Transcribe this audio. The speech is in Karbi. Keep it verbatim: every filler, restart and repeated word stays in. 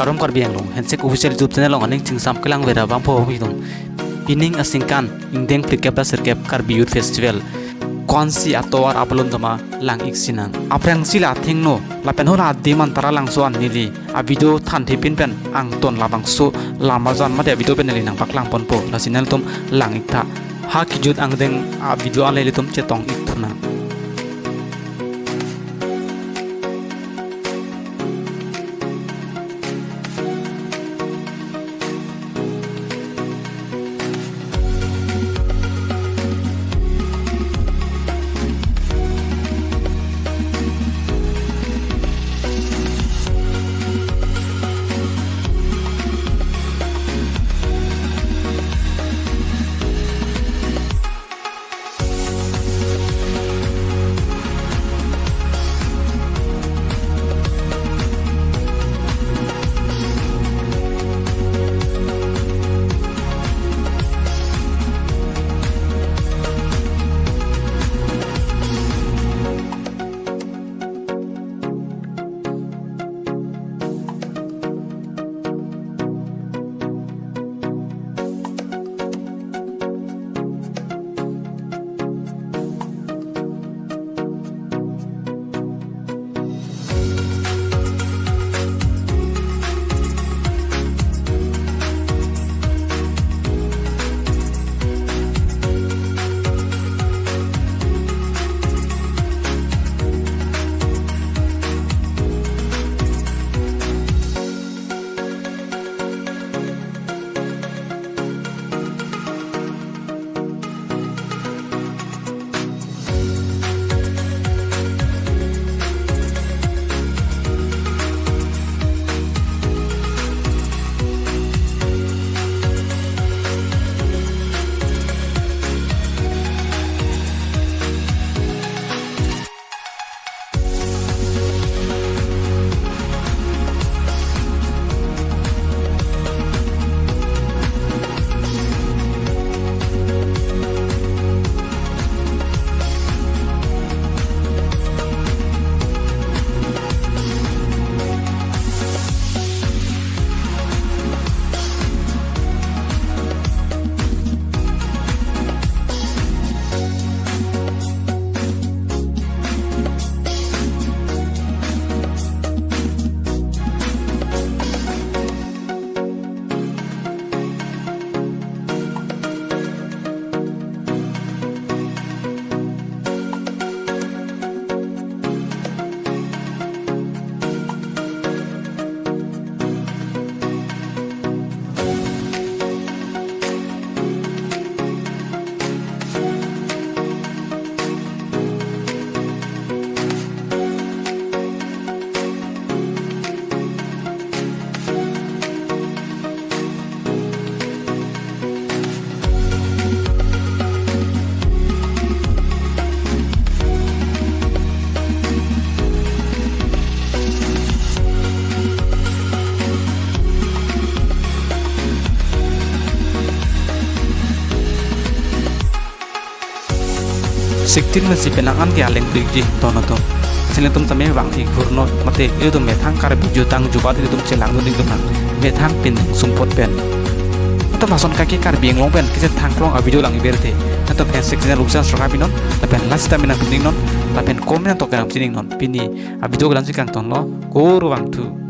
Kardom Karbi Anglong, Handshake Official YouTube channel along aning chingsam kelang vera bangpho bangphi atum. Pining aningkan ingdeng phlikep ra sirkep Karbi Youth Festival ko-ansi atovar abalun doma lang-ik sinang. Aphrangsi la athengno lapen hala adim an Taralangso an neli a video thanthepin pen angton labangso lam arjan mate a video pen neli nangpaklang ponpo, lasi nanglitum lang-ik tha. Ha kejut angdeng a video an le ilitum chetong-ik thunang. Sixteen May si penang an ke aleng pik ji ton atum. Sing atum tame vang-ik hurno mate ilitum methang Karbi jutang jubat ilitum chelangdun-ik dun nang. Methang pindeng sumpot pen. Atum lason kaki Karbi Anglong pen kisi thangklong a video lang-ik berte. Atum Handshake channel uksang subscribe non, lapen like sita menang pining non, lapen comment to kenang pining non. Pini a video kelang si kangtonlo, kurvangthu.